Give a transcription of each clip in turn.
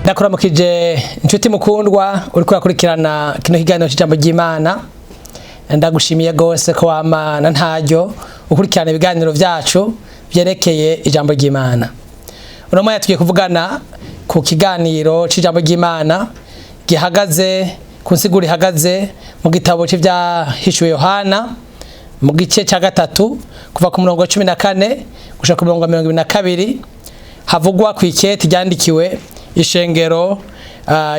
Ndakuramukije inshuti mukundwa uriko urakurikirana kino kiganiro cy'ijambo ry'Imana. Ndagushimiye gose ko wamana ntaryo ukurikirana ibiganiro vyacu vyerekeye ijambo ry'Imana. Uno mwanya tugiye kuvugana ku kiganiro c'ijambo ry'Imana gihagaze ku nsiguro ihagaze mu gitabo c'ivyahishuwe Yohana mu gice ca gatatu, kuva ku murongo wa 14 gushika ku murongo wa 22, havugwa ku ikete ryandikiwe ishengero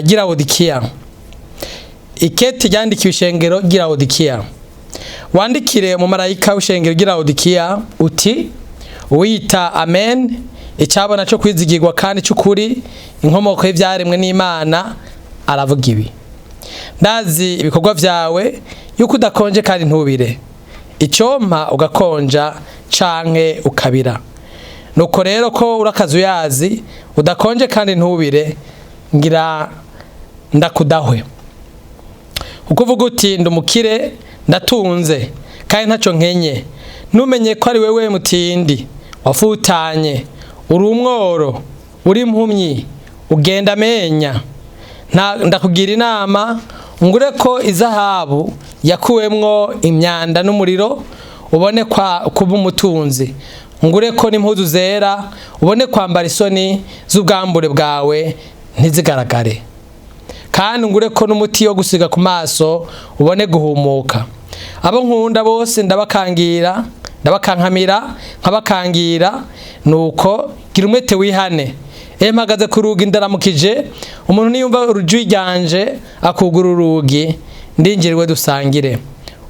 ry'i Lawodikiya. Ikete ryandikiwe ishengero ry'i Lawodikiya: "Wandikire umumarayika w'ishengero ry'i Lawodikiya uti: Uwita Amen, icabona cyo kwizigirwa kandi cy'ukuri, inkomoko y'ivyaremwe n'Imana, aravuga ibi: Ndazi ibikorwa vyawe, yuko udakonje kandi ntubire. Icompa ugakonja canke ukabira. Nuko rero ko urakazuyazi, udakonje kandi ntubire, ngira ndakudahwe. Uko uvuga uti: Ndumukire, ndatunze kandi ntacyo nkenye, ntumenye ko ari wewe mutindi, wafutanye, uri umworo, uri impumyi, ugenda amenya. Ndakugira inama ngure ko izahabu yakuwemwo imyanda n'umuriro, ubone kwa kuba umutunzi. Ngure ko n'impuzu zera, ubone kwambara, isoni z'ubwambure bwawe ntizigaragare. Kandi ngure ko n'umuti wo gusiga ku maso, ubone guhumuka. Abo nkunda bose ndabakangira, ndabakankamira nkabakangira. Nuko gira umwete, wihane. Mpagaze ku rugi ndaramukije. Umuntu niyumva urujwi ryanje akugura urugi, ndinjiriwe dusangire.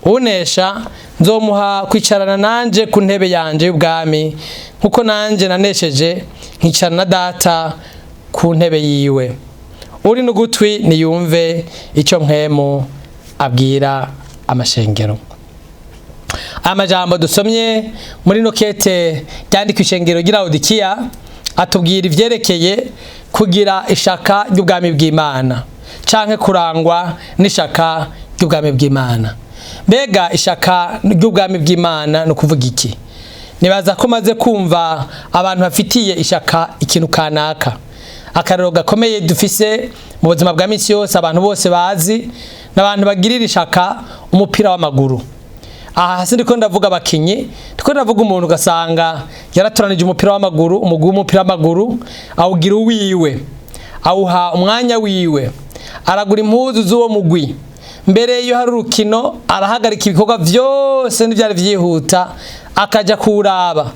Unesha nzomuha kwicarana nanje ku ntebe yanje y'ubwami, nkuko nanje nanesheje nkicarana na Data ku ntebe yiwe. Uri n'ugutwi niyumve icyo Mpwemu abwira amashengero." Amajambo dusomye muri no kete ryandika ishengero ry'i Lawodikiya atubwira ivyerekeye kugira ishaka ry'ubwami bw'Imana canke kurangwa n'ishaka ry'ubwami bw'Imana. Mbega ishaka ry'ubwami bw'Imana ni ukuvuga iki? Nibaza ko maze kumva abantu bafitiye ishaka ikintu kanaka. Akarero gakomeye dufise mu buzima bwa misi yose, abantu bose bazi, n'abantu bagirira ishaka umupira w'amaguru. Aha hasi ndiko ndavuga abakinyi, ndiko ndavuga umuntu ugasanga yaratoranije umupira w'amaguru, umugwi w'umupira w'amaguru, awugira uwiwe, awuha umwanya wiwe, aragura impuzu z'uwo mugwi. Mbere iyo hari urukino arahagarika ibikorwa vyose n'ivyari vyihuta, akaja kuwuraba.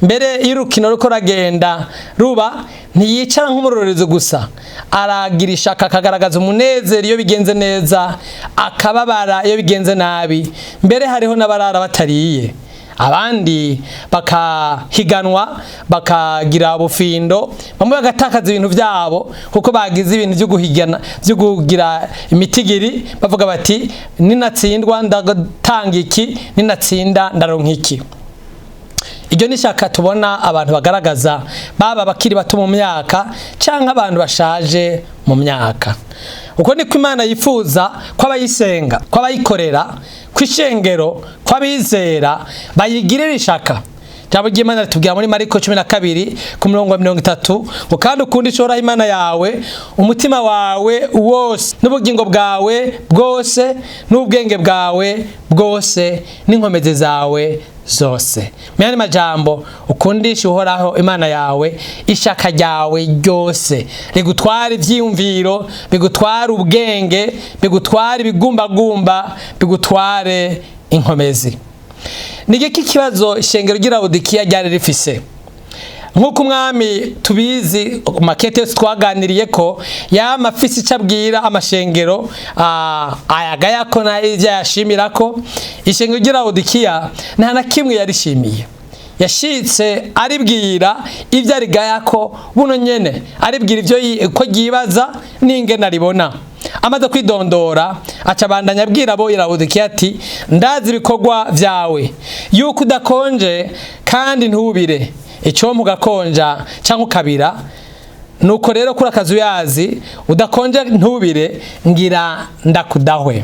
Mbere iyo urukino ruko ragenda ruba, ntiyicara nk'umurorerezi gusa, aragira ishaka, akagaragaza umunezero iyo bigenze neza, akababara iyo bigenze nabi. Mbere hariho n'abarara batariye, abandi bakahiganwa, bakagira ubufindo, bamwe bagatakaza ibintu byabo kuko bagize ibintu byo guhigana, byo kugira imitigiri, bavuga bati: "Ninatsindwa ndatanga iki, ninatsinda ndaronka iki." Iryo ni ishyaka tubona abantu bagaragaza, baba abakiri bato mu myaka cyangwa abantu bashaje mu myaka. Uko niko Imana yifuza ko abayisenga, ko abayikorera, ko ishengero, ko abizera bayigirira ishaka. Ijambo ry'Imana ritubwira muri Mariko 12 ku murongo wa 30 ngo: "Kandi ukunda Ishoraho Imana yawe umutima wawe wose, n'ubugingo bwawe bwose, n'ubwenge bwawe bwose, n'inkomezi zawe zose." Mu yandi majambo, ukundisha Uhoraho Imana yawe ishaka ryawe ryose, rigutwara ivyiyumviro, bigutwara ubwenge, bigutwara ibigumbagumba, bigutware inkomezi. Ni igiki kibazo ishengero ry'i Lawodikiya ryari rifise? Nk'uko umwami tubizi, makete yose twaganiriye ko yama afise icyo abwira amashengero, ayagaya ko n'ibyo ayashimira. Ko ishengero ry'i Lawodikiya nta na kimwe yarishimiye, yashitse aribwira ibyo arigaya ko buno nyene, aribwira ibyo ko ryibaza n'ingene aribona. Amaze kwidondora, aca abandanya abwira abo Lawodikiya ati: "Ndazi ibikorwa vyawe, yuko udakonje kandi ntubire. Icompa ugakonja cyangwa ukabira. Nuko rero kuri akazuyazi, udakonje ntubire, ngira ndakudahwe."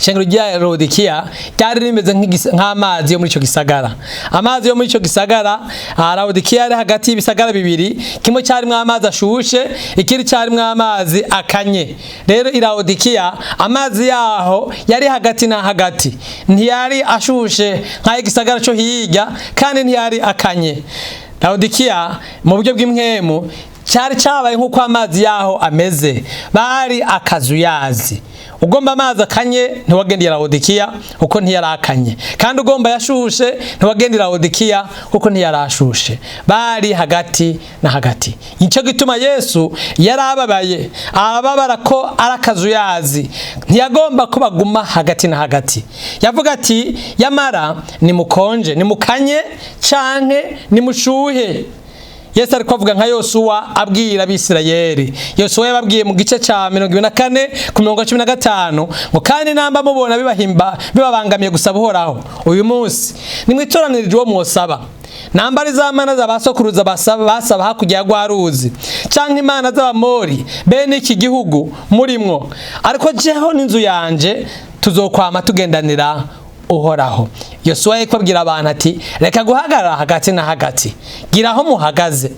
Ishengero rya Laodikiya ryari rimeze nk'amazi yo muri ico gisagara. Amazi yo muri ico gisagara, Laodikiya yari hagati y'ibisagara bibiri, kimwe cyarimwo amazi ashushe, ikindi cyarimwo amazi akanye. Rero i Laodikiya amazi yaho yari hagati na hagati, ntiyari ashushe nk'ay'igisagara cyo hirya, kandi ntiyari akanye. Laodikiya mu buryo bw'impwemu cyari cyabaye nk'uko amazi yaho ameze, bari akazuyazi. Ugomba amazi akanye ntiwagendera Laodikiya kuko ntiyarakanye, kandi ugomba yashushe ntiwagendera Laodikiya kuko ntiyarashushe. Bari hagati na hagati. Nicyo gituma Yesu yarababaye, ababara ko ari akazuyazi, ntiyagomba ko baguma hagati na hagati. Yavuga ati yamara nimukonje, nimukanye canke nimushuhe. Yesu ariko avuga nka Yosuwa abwira Abisirayeli. Yosuwa yababwiye mu gice ca 24 ku mirongo 15 ngo kandi namba mubona bibahimba bibabangamiye gusaba Uhoraho uyu munsi, nimwitoranirije uwo mwosaba. Namba ari za mana z'abasokuruza basaba hakurya ya rwaruzi, canke imana z'Abamori bene iki gihugu murimwo, ariko jeho n'inzu yanje tuzokwama tugendanira Uhoraho. Yosuwa yariko abwira abantu ati reka guhagarara hagati na hagati, gira aho muhagaze.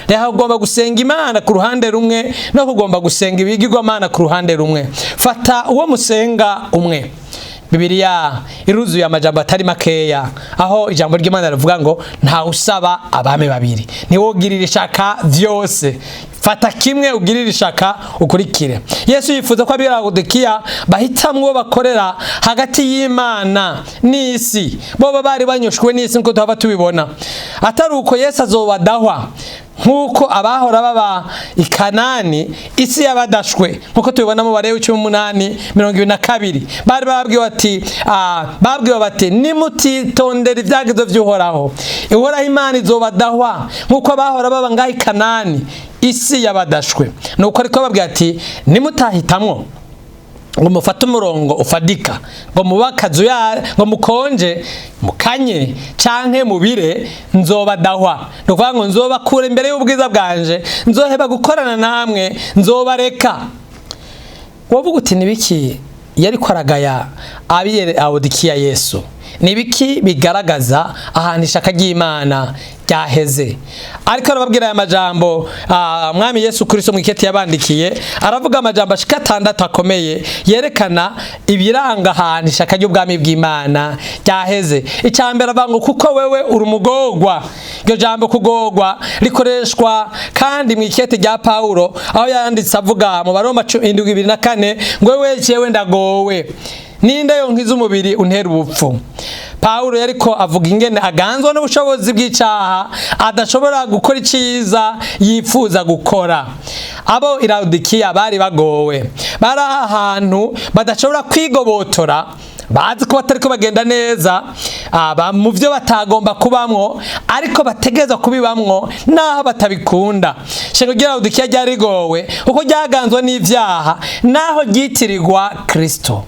Reka kugomba gusenga Imana ku ruhande rumwe no kugomba gusenga ibigirwamana ku ruhande rumwe. Fata uwo musenga umwe. Bibiliya iruzuye amajambo atari makeya, aho ijambo ry'Imana rivuga ngo nta usaba abami babiri, ntiwogirira ishaka vyose. Fata kimwe ugirire ishaka ukurikire. Yesu yifuza ko ab'i Laodikiya bahitamwo bakorera hagati y'Imana n'isi. Boba bari banyoshwe n'isi nkuko tuhava tubibona. Atari uko Yesu azobadahwa nkuko abahora baba i Kanani isi yabadashwe, nkuko tubibona mu Balewi 18:22. Bari babwiwe bati nimutitondera ibyagezo vy'Uhoraho, Uhoraho Imana izobadahwa nkuko abahora baba ngaho i Kanani isi yabadashwe. Nuko ariko babwiye ati nimutahitamwo ngo mufate umurongo ufadika, ngo mubakazu ya ngo mukonje mukanye canke mubire, nzobadahwa. Nukuvuga ngo nzobakura imbere y'ubwiza bwanje, nzoheba gukorana namwe, nzobareka. Wovuga uti nibiki yariko aragaya ab'i Laodikiya Yesu? Nibiki bigaragaza ahantu ishaka ry'Imana ryaheze? Ariko arababwira aya majambo, Mwami Yesu Kristo mu ikete yabandikiye aravuga amajambo ashika 6 akomeye yerekana ibiranga ahantu ishaka ry'ubwami bw'Imana ryaheze. Icya mbere avuga ngo kuko wewe uri umugorwa. Iryo jambo kugorwa rikoreshwa kandi mu ikete rya Paulo, aho yanditse avuga mu Baroma 7:24 ngo wewe jewe ndagowe, ninde yonkiza umubiri untera ubupfu. Paulo yariko avuga ingene aganzwa n'ubushobozi bw'icaha, adashobora gukora iciza yifuza gukora. Abo i Laodikiya bari bagowe, bari ahantu badashobora kwigobotora, bazi ko batariko bagenda neza mu byo batagomba kubamwo, ariko bategerezwa kubibamwo naho batabikunda. Ishengero rya Laodikiya ryari rigowe kuko ryaganzwa n'ivyaha naho ryitirirwa Kristo.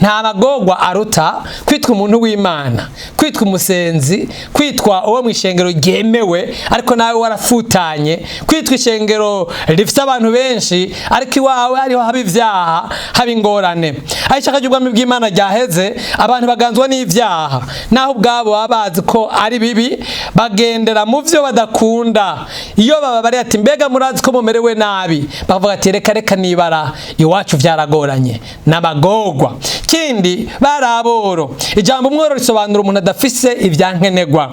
Nta magorwa aruta kwitwa umuntu w'Imana, kwitwa umusenzi, kwitwa uwo mu ishengero ryemewe ariko nawe warafutanye, kwitwa ishengero rifite abantu benshi ariko iwawe ariho haba ivyaha, haba ingorane. Aho ishaka ry'ubwami bw'Imana ryaheze, abantu baganzwa n'ivyaha naho ubwabo baba bazi ko ari bibi, bagendera mu vyo badakunda. Iyo baba bari ati mbega murazi ko mumerewe nabi, bavuga ati reka reka nibara iwacu vyaragoranye. N'abagorwa. Kindi baraboro. Ijambo umworo risobanura umuntu adafise ivyankenegwa.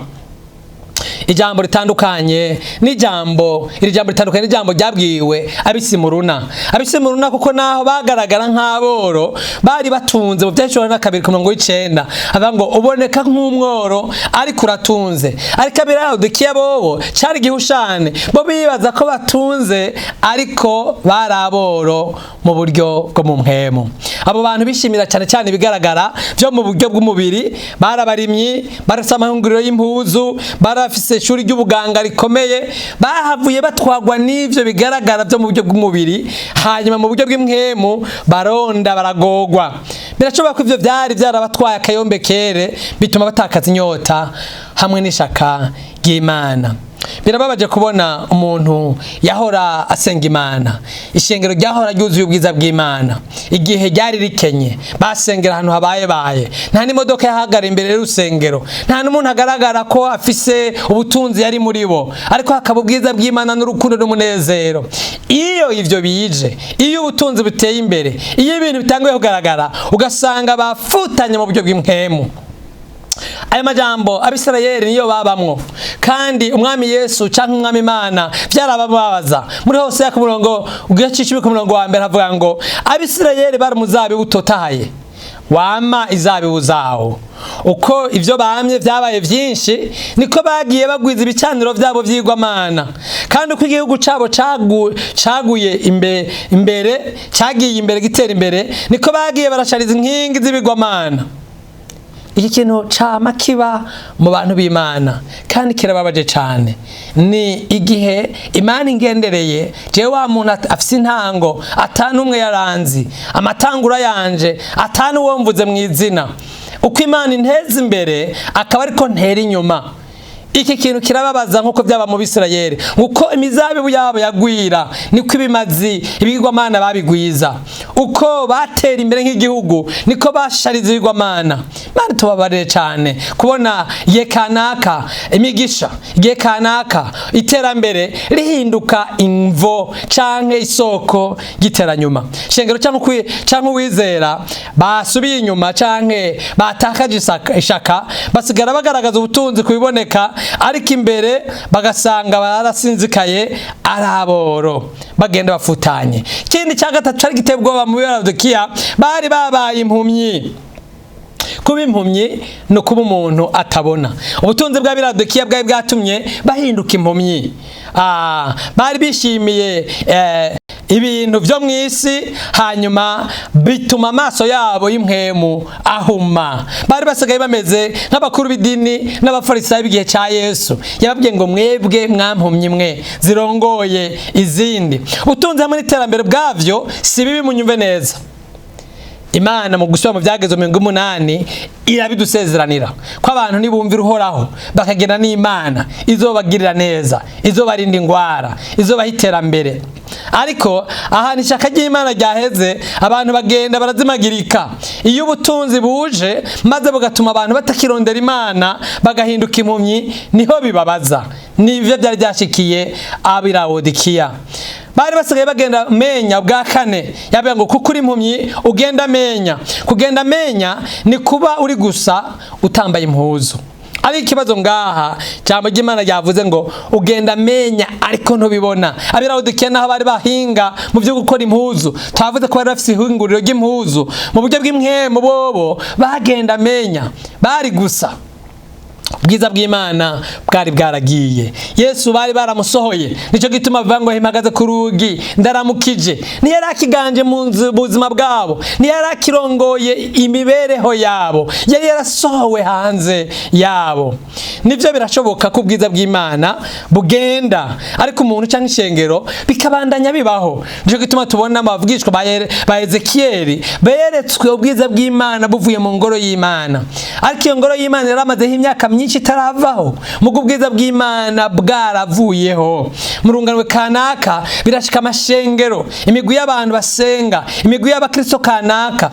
Ijambo ritandukanye n'ijambo, iri jambo ritandukanye n'ijambo ryabwiwe abisimuruna. Abisimuruna kuko naho bagaragara nk'aboro bari batunze mu byashobora na 2:90, avuga ngo uboneka nk'umworo ariko uratunze. Ariko ab'i Laodikiya bobo cari gihushane, bo bibaza ko batunze ariko baraboro mu buryo bwo mu mpwemu. Abo bantu bishimira cyane cyane ibigaragara byo mu buryo bw'umubiri, barabarimyi, barafise amahunguriro y'impuzu, barafise ishuri ry'ubuganga rikomeye, bahavuye batwagwa n'ivyo bigaragara byo mu buryo bw'umubiri, hanyuma mu buryo bw'impwemu baronda baragogwa. Birashoboka ko ivyo vyari vyarabatwaye akayombekere, bituma batakaza inyota hamwe n'ishaka ry'Imana. Birababaje kubona umuntu yahora asenga Imana, ishengero ryahora ryuzuye ubwiza bw'Imana, igihe ryari rikenye basengera ahantu habaye baye, nta n'imodoka yahagara imbere y'urusengero, nta n'umuntu agaragara ko afise ubutunzi yari muri bo, ariko hakaba ubwiza bw'Imana n'urukundo n'umunezero. Iyo ivyo bije, iyo ubutunzi buteye imbere, iyo ibintu bitanguye kugaragara, ugasanga bafutanye mu buryo bw'impwemu. Aya majambo Abisirayeli niyo babamwo, kandi Umwami Yesu canke Umwami Imana byarabababaza. Muri Hose ku murongo ugice 10 ku murongo wa mbere havuga ngo Abisirayeli bari umuzabibu utotahaye wama izabibu zawo, uko ivyo bamye vyabaye vyinshi niko bagiye bagwiza ibicaniro vyabo vyigwamana, kandi uko igihugu cabo caguye imbere cagiye imbere gitera imbere, niko bagiye barashariza inkingi z'ibigwamana. Iki kintu cama kiba mu bantu b'Imana kandi kirababaje cane. Ni igihe Imana ingendereye jewe wa muntu afise intango atanu umwe yaranzi amatangura yanje atanu uwo mvuze mu izina, uko Imana inteza imbere akaba ariko ntera inyuma. Iki kintu kirababaza nkuko byaba mu Bisirayeli, uko imizabibu yabo yagwira niko ibimazi ibigwamana babigwiza, uko batera imbere nk'igihugu niko bashariza ibigwamana. Imana tubabarire cyane kubona igihe kanaka imigisha, igihe kanaka iterambere rihinduka imvo canke isoko giteranyuma. Shengero canke uwizera basubiye inyuma canke batakaje ishaka, basigara bagaragaza ubutunzi kubiboneka, ariko imbere bagasanga barasinzikaye araboro bagenda bafutanye. Ikindi cya gatatu cari giteye ubwoba mu Laodikiya, bari babaye impumyi. Kuba impumyi no kuba umuntu atabona. Ubutunzi bwa Laodikiya bwari bwatumye bahinduka impumyi. Bari bishimiye ibintu byo mu isi, hanyuma bituma amaso yabo y'impwemu ahuma. Bari basigaye bameze nk'abakuru b'idini n'abafarisayo b'igihe cya Yesu. Yababwiye ngo mwebwe mwampumyi mwe zirongoye izindi. Ubutunzi hamwe n'iterambere bwavyo si bibi, munyumve neza. Imana mu gusubira mu byagezo 180 irabidusezeranira ko abantu nibumvira Uhoraho bakagenda n'Imana izobagirira neza, izobarinda ingwara, izobaha iterambere. Ariko ahantu ishyaka ry'Imana ryaheze abantu bagenda barazimagirika. Iyo ubutunzi buje maze bugatuma abantu batakirondera Imana bagahinduka impumyi, niho bibabaza. Nivyo byari byashikiye ab'Ilawodikiya. Bari basigaye bagenda menya. Bwa kane yavuga ngo kuko uri impumyi ugenda menya. Kugenda menya ni kuba uri gusa utambaye impuzu. Ari ikibazo ngaha cyangwa ry'Imana ryavuze ngo ugenda menya ariko ntubibona. Ab'Ilawodikiya naho bari bahinga mu byo gukora impuzu, twavuze ko bari bafise ihinguriro ry'impuzu mu buryo bw'impwemu, bobo bagenda menya, bari gusa. Ubwiza bw'Imana bwari bwaragiye. Yesu bari baramusohoye, nico gituma bivuga ngo impagaze ku rugi ndaramukije. Ntiyari akiganje mu buzima bwabo, ntiyari akirongoye imibereho yabo, yari yarasohowe hanze yabo. Nivyo birashoboka ko ubwiza bw'Imana bugenda, ariko umuntu cyangwa ishengero bikabandanya bibaho. Nico gituma tubona abavugishwa ba Ezekiyeli beretswe ubwiza bw'Imana buvuye mu ngoro y'Imana, ariko iyo ngoro y'Imana yaramazeho imyaka myinshi itaravaho, mugo ubwiza bw'Imana bwaravuyeho. Mu runganwe kanaka birashika amashengero, imigwi y'abantu basenga, imigwi y'abakristo kanaka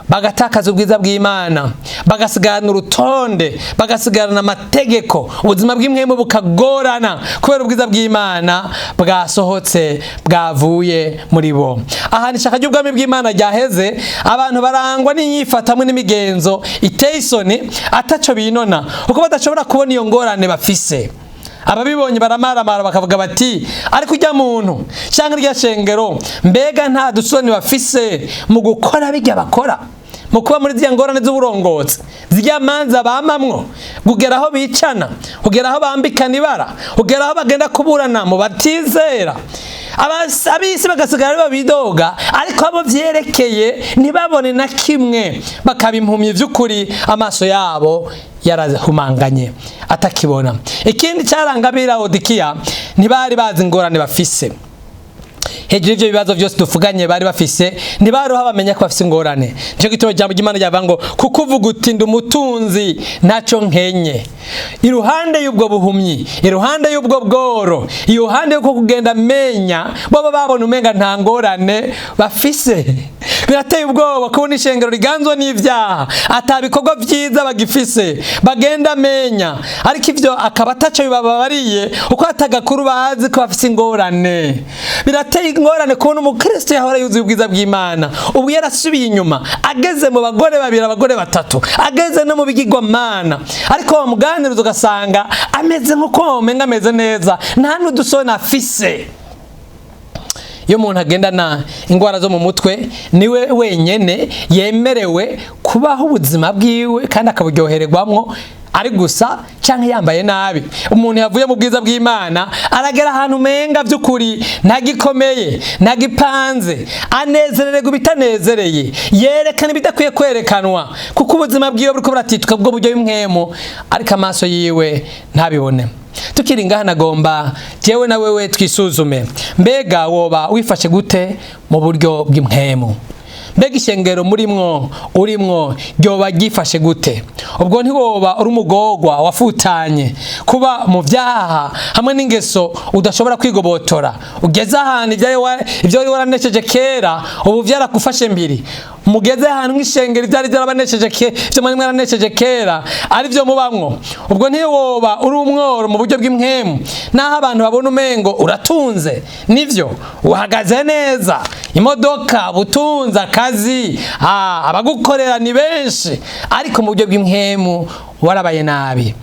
bagatakaza ubwiza bw'Imana, bagasigarana urutonde, bagasigarana amategeko, ubuzima bw'impwemu bukagorana kubera ubwiza bw'Imana bwasohotse bwavuye muri bo. Ahantu ishaka ry'ubwami bw'Imana ryaheze, abantu barangwa n'inyifato hamwe n'imigenzo iteye isoni ataco binona, kuko badashobora kubona iyo ngorane bafise. Ababibonye baramaramara bakavuga bati ariko ujya muntu cyangwa irya shengero mbega nta dusoni bafise mu gukora bijya bakora, mu kuba muri ziriya ngorane z'uburongozi, ziriya manza bamamwo, kugera aho bicana, kugera aho bambikana ibara, kugera aho bagenda kuburana mu batizera. Ab'isi bagasigara ari babidoga, ariko abo vyerekeye ntibabone na kimwe, bakaba impumyi vy'ukuri, amaso yabo yarahumanganye atakibona. Ikindi cyaranga ab'Ilawodikiya, ntibari bazi ingorane bafise. Hejuru y'ivyo bibazo byose duvuganye bari bafise, ntibaroha bamenya ko bafise ingorane. Nico gituma ijambo ry'Imana ryavuga ngo kuko uvuga uti ndi umutunzi, ntacyo nkenye. Iruhande y'ubwo buhumyi, iruhande y'ubwo bworo, iruhande y'uko kugenda menya, boba babona umenga nta ngorane bafise. Birateye ubwoba kubona ishengero riganzwa n'ivyaha, ata bikorwa vyiza bagifise, bagenda menya, ariko ivyo akaba ataco bibababariye, uko atagakuru bazi ko bafise ingorane. Birateye ingorane kubona umukristo yahora yuzuye ubwiza bw'Imana ubu yarasubiye inyuma, ageze mu bagore babiri, abagore batatu, ageze no mu bigirwamana, ariko wamuganiriza ugasanga ameze nk'uko womenga ameze neza, nta n'udusoni afise. Iyo umuntu agendana indwara zo mu mutwe, niwe wenyene yemerewe kubaho ubuzima bwiwe kandi akaburyohererwamwo ari gusa canke yambaye nabi. Umuntu yavuye mu bwiza bw'Imana aragera ahantu umenga by'ukuri ntagikomeye, ntagipanze, anezerererwa ibitanezereye, yerekana ibidakwiye kwerekanwa, kuko ubuzima bwiwe buriko buratituka bwo buryo bw'impwemu, ariko amaso yiwe ntabibone. Tukiri ngaha, nagomba jewe na wewe twisuzume. Mbega woba wifashe gute mu buryo bw'impwemu? Mbega ishengero murimwo, urimwo, ryoba ryifashe gute? Ubwo ntiwoba uri umugorwa wafutanye kuba mu byaha hamwe n'ingeso udashobora kwigobotora, ugeze ahantu ibyo wari waranesheje kera ubu byarakufashe mbiri? Mugeze ahantu nk'ishengero ibyari byarabanesheje ke, ibyo mwari mwaranesheje kera ari byo mubamwo? Ubwo ntiwoba uri umworo mu buryo bw'impwemu, naho abantu babona umengo uratunze, nivyo, uhagaze neza, imodoka, ubutunzi, akazi, abagukorera ni benshi, ariko mu buryo bw'impwemu warabaye nabi?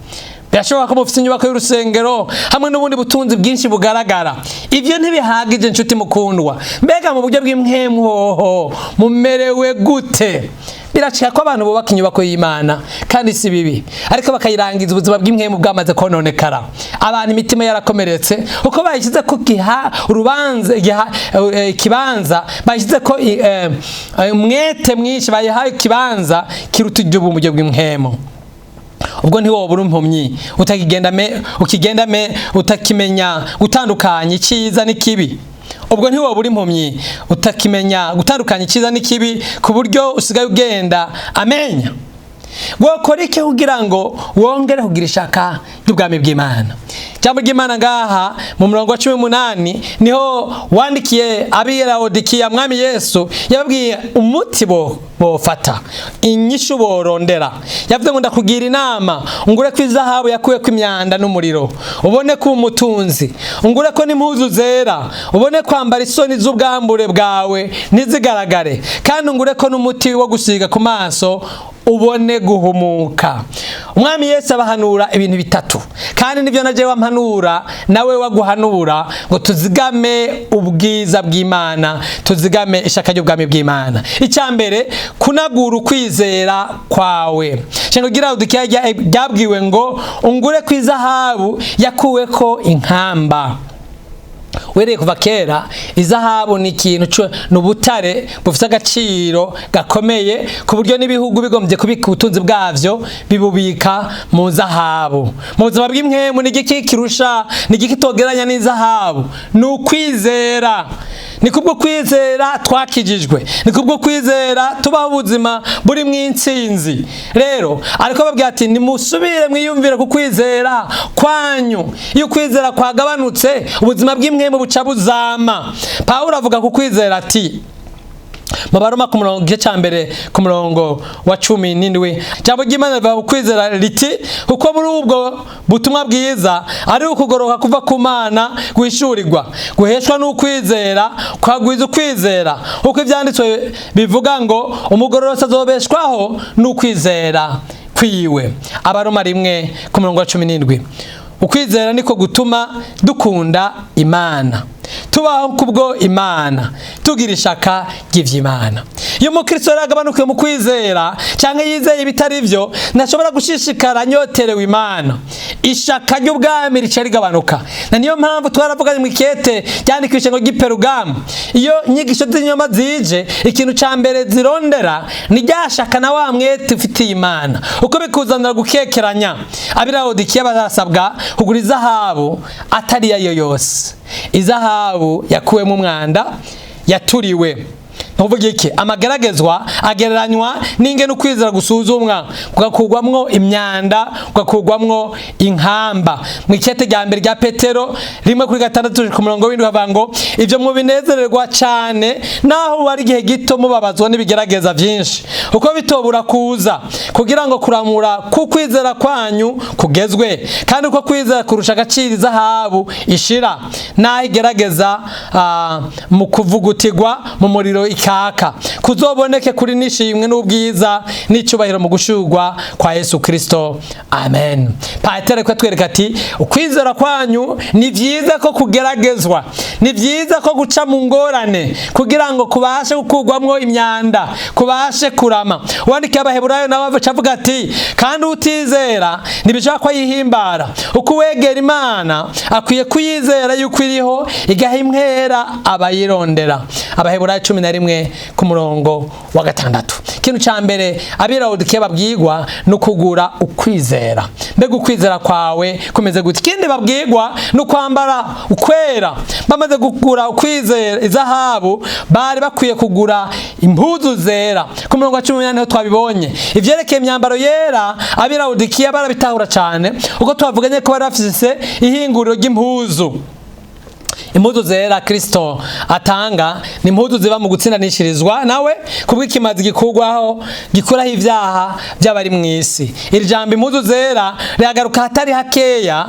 Birashoboka ko mufite inyubako y'urusengero hamwe n'ubundi butunzi bwinshi bugaragara. Ibyo ntibihagije, nshuti mukundwa. Mbega mu buryo bw'impwemu hoho mumerewe gute? Biracika ko abantu bubaka inyubako y'Imana, kandi si bibi, ariko bakayirangiza ubuzima bw'impwemu bwamaze kononekara, abantu imitima yarakomeretse, uko bayishyize ko giha urubanza, ikibanza bayishyize ko umwete mwinshi, bayihaye ikibanza kiruta iby'ubu mu buryo bw'impwemu. Ubwo ntiwoba uri impumyi, utakigenda me, ukigenda me, utakimenya gutandukanya icyiza n'ikibi? Ubwo ntiwoba uri impumyi, utakimenya gutandukanya icyiza n'ikibi, ku buryo usigaye ugenda amenya? Wokora iki kugira ngo wongere kugira ishaka ry'ubwami bw'Imana? Ijambo ry'Imana ngaha mu murongo wa 18 niho wandikiye ab'i Lawodikiya, Mwami Yesu yababwiye umuti bo bofata, inyishu borondera. Yavuze ngo ndakugira inama, ungure ko izahabu yakuwe ko imyanda n'umuriro, ubone ko umutunzi, ungure ko n'impuzu zera, ubone kwambara, isoni z'ubwambure bwawe ntizigaragare, kandi ungure ko n'umuti wo gusiga ku maso, ubone guhumuka. Umwami Yesu abahanura ibintu bitatu, kandi nibyo na jewe ampanura, nawe waguhanura, ngo tuzigame ubwiza bw'Imana, tuzigame ishaka ry'ubwami bw'Imana. Icya mbere, kunagura ukwizera kwawe. Shengo gira Lawodikiya ryabwiwe ngo ungure ku izahabu yakuweko inkamba. Wereye kuva kera, izahabu ni ikintu ni ubutare bufite agaciro gakomeye, ku buryo n'ibihugu bigombye kubika ubutunzi bwavyo bibubika mu zahabu. Mu buzima bw'impwemu ni igiki kirusha, ni igiki togeranya n'izahabu? Ni ukwizera. Ni kubwo kwizera twakijijwe, ni kubwo kwizera tubaho ubuzima buri mu intsinzi. Rero ariko babwira ati nimusubire mwiyumvire ku kwizera kwanyu. Iyo ukwizera kwagabanutse, ubuzima bw'impwemu buca buzama. Pawulo avuga ku kwizera ati mu Baroma ku murongo, igice cya mbere, ku murongo wa 17, ijambo ry'Imana rivuga ku kwizera riti kuko muri ubwo butumwa bwiza ari ukugoroka kuva ku Mana guhishurirwa, guheshwa n'ukwizera, kwagwiza ukwizera, uko ibyanditswe bivuga ngo umugororotsi azobeshwaho n'ukwizera kwiwe. Abaroma 1 ku murongo wa 17. Ukwizera niko gutuma dukunda Imana, tubaho kubwo Imana, tugira ishaka ry'ivy'Imana. Iyo umukristo rero agabanukiwe mu kwizera cyangwa yizeye ibitari byo, ntashobora gushishikara anyoterewe Imana. Ishaka ry'ubwami rica rigabanuka. Na niyo mpamvu twaravuganye mu ikete ryandikishije ngo ry'iperugamu, iyo nyigisho z'inyoma zije, ikintu ca mbere zirondera ni rya shaka na wa mwete ufitiye Imana, uko bikuzanira gukekeranya. Ab'i Lawodikiya barasabwa kugura izahabu atari iyo yose, izahabu yakuwemo umwanda, yaturiwe. Ntuvuge iki? Amageragezwa agereranywa n'ingene ukwizera gusuzumwa, kugakurwamwo imyanda, kugakurwamwo inkamba. Mu ikete rya mbere rya Petero 1:6 ku murongo w'7 havuga ngo: "Ibyo mubinezererwa cyane, naho ari igihe gito mubabazwa n'ibigerageza byinshi, uko bitobura kuza, kugira ngo kuramura k'ukwizera kwanyu kugezwe, kandi uko kwizera kurusha agaciro izahabu ishira, naho igerageza mu kuvugutirwa mu muriro ikaka, kuzoboneke kuri nishimwe n'ubwiza n'icyubahiro mu gushurwa kwa Yesu Kristo." Amen. Petero ko atwereka ati: "Ukwizera kwanyu ni byiza ko kugeragezwa, ni byiza ko guca mu ngorane, kugira ngo kubashe gukurwamwo imyanda, kubashe kurama." Uwandikiye Abaheburayo nawe avuga ati: "Kandi utizera ntibishobora ko yihimbara, uko uwegera Imana akwiye kuyizera yuko iriho, igaha impera abayirondera." Abaheburayo 11 ku murongo wa 6. Ikintu cya mbere ab'i Lawodikiya babwirwa ni ukugura ukwizera. Mbega ukwizera kwawe kumeze gute? Ikindi babwirwa ni ukwambara ukwera. Bamaze kugura ukwizera izahabu, bari bakwiye kugura impuzu zera. Ku murongo wa 18 niho twabibonye ivyerekeye imyambaro yera. Ab'i Lawodikiya barabitahura cyane, uko twavuganye ko bari bafise ihinguriro ry'impuzu. Impuzu zera Kristo atanga ni impuzu ziva mu gutsindanishirizwa nawe kubw'ikimazi gikurwaho, gikuraho ibyaha by'abari mu isi. Iri jambo impuzu zera rihagaruka hatari hakeya.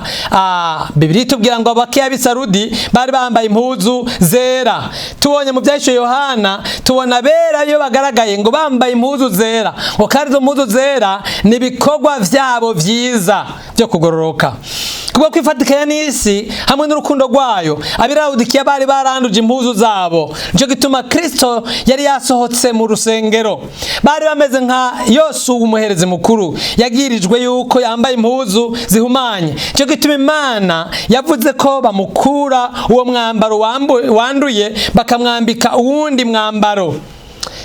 Bibiliya itubwira ngo abakeya b'i Sarudi bari bambaye impuzu zera. Tubonye mu Byahishuwe Yohana, tubona bera iyo bagaragaye ngo bambaye impuzu zera, ngo kandi izo mpuzu zera ni ibikorwa vyabo vyiza byo kugororoka. Kubwo kwifatikanya n'isi hamwe n'urukundo rwayo, ab'i Lawodikiya bari baranduje impuzu zabo. Nicyo gituma Kristo yari yasohotse mu rusengero. Bari bameze nka Yosuwa umuherezi mukuru yagirijwe yuko yambaye impuzu zihumanye. Nicyo gituma Imana yavuze ko bamukura uwo mwambaro wanduye, bakamwambika uwundi mwambaro.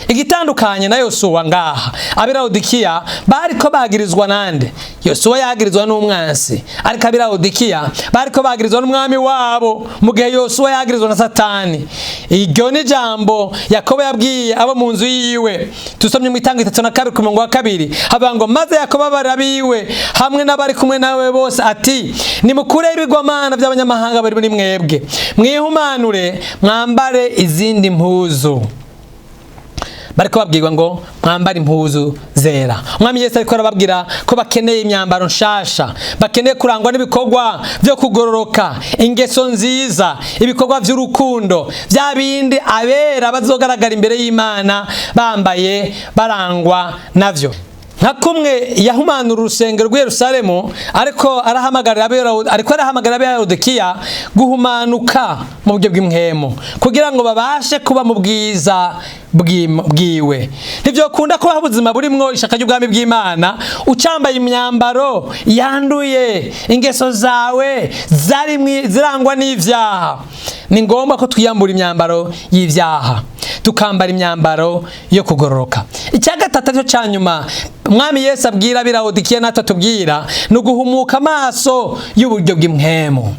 Igitandukanye na Yosuwa ngaha, ab'i Lawodikiya bariko bagirizwa nande? Yosuwa yagirizwa n'umwansi, ariko ab'i Lawodikiya bariko bagirizwa n'umwami wabo, mu gihe Yosuwa yagirizwa na Satani. Iryo ni jambo Yakobo yabwiye abo mu nzu yiwe. Tusomye mu Itango 32 ku murongo wa 2, havuga ngo: "Maze Yakobo abarira abiwe hamwe n'abari kumwe nawe bose ati: 'Nimukure ibigwamana by'abanyamahanga bari muri mwebwe, mwihumanure, mwambare izindi mpuzu.'" Bariko babwirwa ngo mwambare impuzu zera. Umwami Yesu ariko arababwira ko bakeneye imyambaro nshasha, bakeneye kurangwa n'ibikorwa byo kugororoka, ingeso nziza, ibikorwa by'urukundo, bya bindi abera bazogaragara imbere y'Imana bambaye, barangwa navyo. Nka kumwe yahumanura urusengero rw'i Yerusalemu, ariko arahamagarira ab'i Lawodikiya guhumanuka mu buryo bw'impwemu, kugira ngo babashe kuba mu bwiza bwiwe. Ntibyokunda kubaho ubuzima burimwo ishaka ry'ubwami bw'Imana ucambaye imyambaro yanduye, ingeso zawe zirangwa n'ivyaha. Ni ngombwa ko twiyambura imyambaro y'ivyaha, tukambara imyambaro yo kugororoka. Icya gatatu, aricyo cya nyuma, Umwami Yesu abwira ab'i Lawodikiya natwe tubwira, ni uguhumuka amaso y'uburyo bw'impwemu.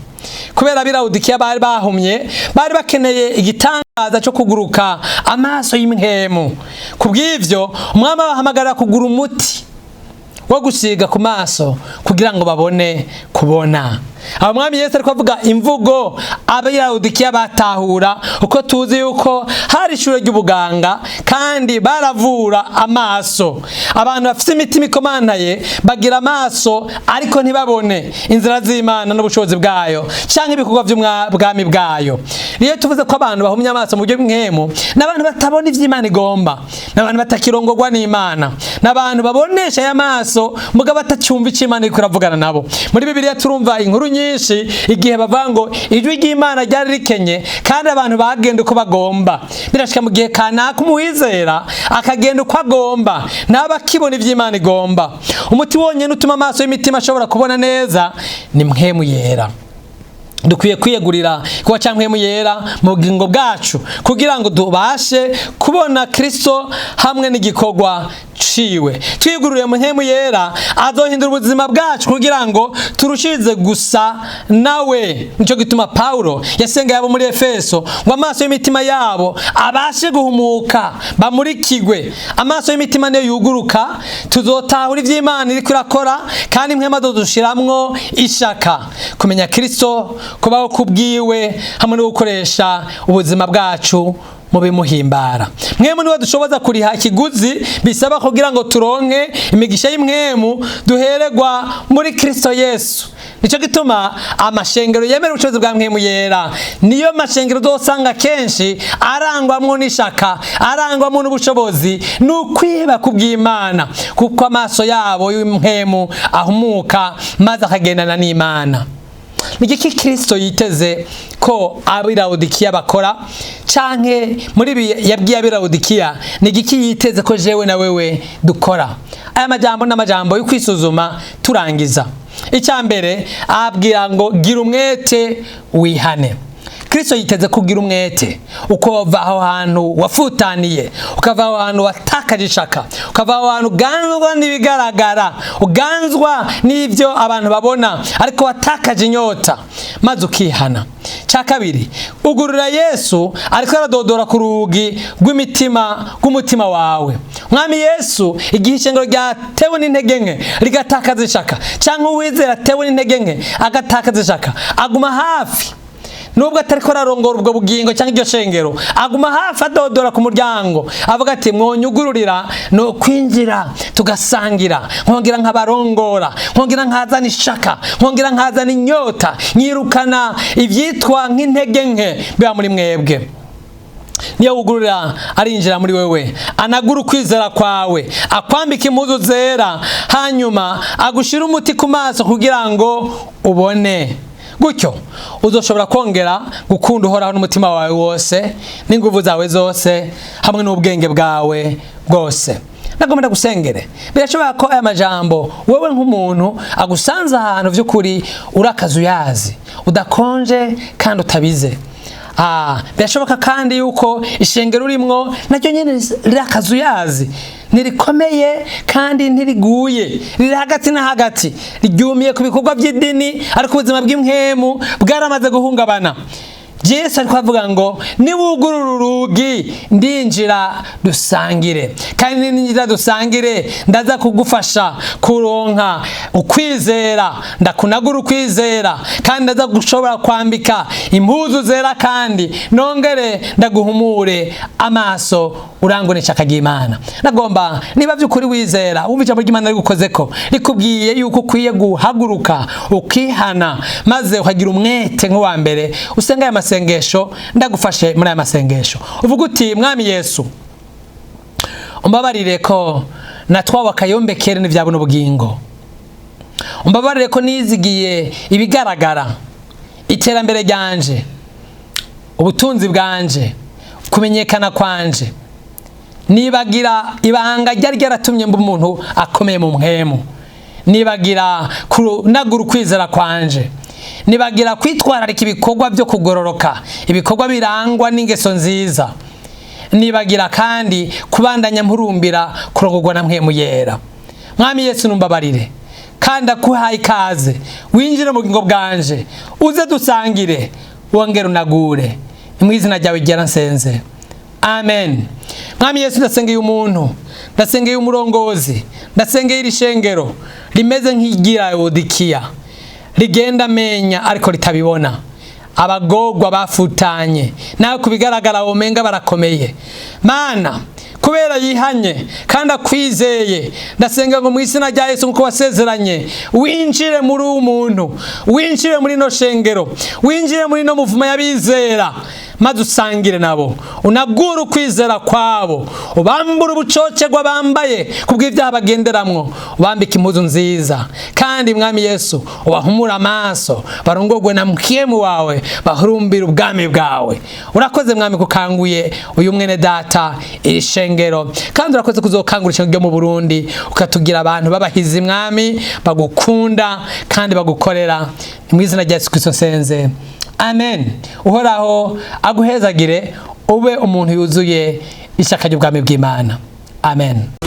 Kubera ab'i Lawodikiya bari bahumye, bari bakeneye igitangaza cyo kuguruka amaso y'impwemu. Ku bw'ivyo Umwami abahamagarira kugura umuti wo gusiga ku maso kugira ngo babone kubona. Aho Mwami Yesu ariko avuga imvugo ab'i Lawodikiya batahura, uko tuzi yuko hari ishure ry'ubuganga kandi baravura amaso. Abantu bafite imitima ikomantaye bagira amaso ariko ntibabone inzira z'Imana n'ubushobozi bwayo cyangwa ibikorwa by'ubwami bwayo. Iyo tuvuze ko abantu bahumye amaso mu buryo bw'impwemu, n'abantu batabona ivy'Imana igomba, n'abantu batakirongorwa n'Imana, n'abantu babonesha aya maso mugabo batacyumva icyo Imana iriko iravugana nabo. Muri Bibiliya turumva inkuru nyinshi igihe bavuga ngo ijwi ry'Imana ryari rikenye kandi abantu bagenda uko bagomba. Birashika mu gihe kanaka umuwizera akagenda uko agomba, ntaba akibona ivy'Imana igomba. Umuti wonyene utuma amaso y'imitima ashobora kubona neza ni Mpwemu Yera. Dukwiye kwiyegurira kuba ca Mpwemu Yera mu bugingo bwacu kugira ngo tubashe kubona Kristo hamwe n'igikorwa ciwe. Twigururiye mu Mpwemu Yera, azohindura ubuzima bwacu kugira ngo turushirize gusa nawe. Nico gituma Paulo yasengeye abo muri Efeso ngo amaso y'imitima yabo abashe guhumuka, bamurikigwe. Amaso y'imitima niyo yuguruka, tuzotahura ivy'Imana iriko irakora, kandi Mpwemu azodushiramwo ishaka kumenya Kristo, kubaho kubwiwe hamwe no gukoresha ubuzima bwacu mu bimuhimbara. Mwemu niwe dushoboza kuriha ikiguzi bisaba kugira ngo turonke imigisha y'imwemu duheregwa muri Kristo Yesu. Nico gituma amashengero yemera ubushobozi bwa Mpwemu Yera niyo mashengero uzosanga kenshi arangwamwo n'ishaka, arangwamwo n'ubushobozi n'ukwiba kubw'Imana, kuko amaso yabo y'imwemu ahumuka maze akagendana n'Imana. Ni iki Kristo yiteze ko ab'i Lawodikiya bakora, canke muri ibi yabwiye ab'i Lawodikiya, ni igiki yiteze ko jewe na wewe dukora? Aya majambo n'amajambo yo kwisuzuma turangiza. Icya mbere abwira ngo gira umwete wihane. Kristo yiteze kugira umwete, ukova aho hantu wafutaniye, ukava aho hantu watakaje ishaka, ukava aho hantu uganzwa n'ibigaragara, uganzwa n'ibyo abantu babona, ariko watakaje inyota, maze ukihana. Cya kabiri, ugurura Yesu ariko aradodora ku rugi rw'imitima rw'umutima wawe. Mwami Yesu, igihe ishengero ryatewe n'intege nke rigatakaza ishaka, cyangwa uwizera atewe n'intege nke agatakaza ishaka, aguma hafi. Nubwo atariko ararongora ubwo bugingo cyangwa iryo shengero, aguma hafi adodora ku muryango avuga ati mwonyugururira no kwinjira tugasangira, nkongera nkabarongora, nkongera nkazana ishaka, nkongera nkazana inyota, nyirukana ivyitwa nk'intege nke biba muri mwebwe. Niyo wugurura arinjira muri wewe, anagura ukwizera kwawe, akwambika impuzu zera, hanyuma agushira umuti ku maso kugira ngo ubone. Gutyo uzoshobora kongera gukunda Uhoraho n'umutima wawe wose n'inguvu zawe zose hamwe n'ubwenge bwawe bwose. Nagomba ndagusengere. Birashoboka ko aya majambo wewe nk'umuntu agusanze ahantu vy'ukuri urakazuyazi, udakonje kandi utabize. Birashoboka kandi yuko ishengero urimwo naryo nyene rirakazuyazi, ntirikomeye kandi ntiriguye, riri hagati na hagati, ryumiye ku bikorwa by'idini, ariko ubuzima bw'impwemu bwaramaze guhungabana. Yesu ariko avuga ngo niwugurura urugi ndinjira dusangire, kandi ninjira dusangire ndaza kugufasha kuronka ukwizera, ndakunagura ukwizera, kandi ndaza gushobora kwambika impuzu zera, kandi nongere ndaguhumure amaso urangone ishaka ry'Imana. Nagomba niba by'ukuri wizera, wumva ijambo ry'Imana rigukozeko, rikubwiye yuko ukwiye guhaguruka ukihana maze ukagira umwete nk'uwa mbere, usenga aya masengesho, ndagufashe muri aya masengesho. Uvuga uti Mwami Yesu, umbabarire ko natwawe akayombekere n'ivya buno bugingo, umbabarire ko nizigiye ibigaragara, iterambere ryanje, ubutunzi bwanje, kumenyekana kwanje, nibagira ibanga ryari ryaratumye mba umuntu akomeye mu mpwemu, nibagira kunagura ukwizera kwanje, nibagira kwitwararika ibikorwa byo kugororoka, ibikorwa birangwa n'ingeso nziza, nibagira kandi kubandanya mpurumbira kurongorwa na Mpwemu Yera. Mwami Yesu, numbabarire kandi akuhaye ikaze, winjire mu bugingo bwanje, uze dusangire, wongere unagure. Mu izina ryawe ryera nsenze, amen. Mwami Yesu, ndasengeye umuntu, ndasengeye umurongozi, ndasengeye iri shengero rimeze nk'iry'i Lawodikiya, rigenda amenya ariko ritabibona, abagorwa bafutanye nawe kubigaragara womenga barakomeye. Mana, kubera yihanye kandi akwizeye, ndasenga ngo mu izina rya Yesu, nkuko wasezeranye, winjire muri uwo muntu, winjire muri no shengero, winjire muri no muvuma y'abizera. Maze usangire nabo, unagure ukwizera kwabo, ubambure ubucocerwa bambaye kubw'ibyaha bagenderamwo, ubambike impuzu nziza. Kandi Mwami Yesu, ubahumure amaso, barongogwe na Mpwemu wawe, bahurumbire ubwami bwawe. Urakoze Mwami kukanguye uyu mwene data, iri shengero, kandi urakoze kuzokangura ishengero ryo mu Burundi, ukatugira abantu b'abahizi, Mwami, bagukunda kandi bagukorera. Ni mu izina rya Yesu Kristo nsenze, amen. Uhoraho aguhezagire, ube umuntu yuzuye ishyaka ry'ubwami bw'Imana. Amen.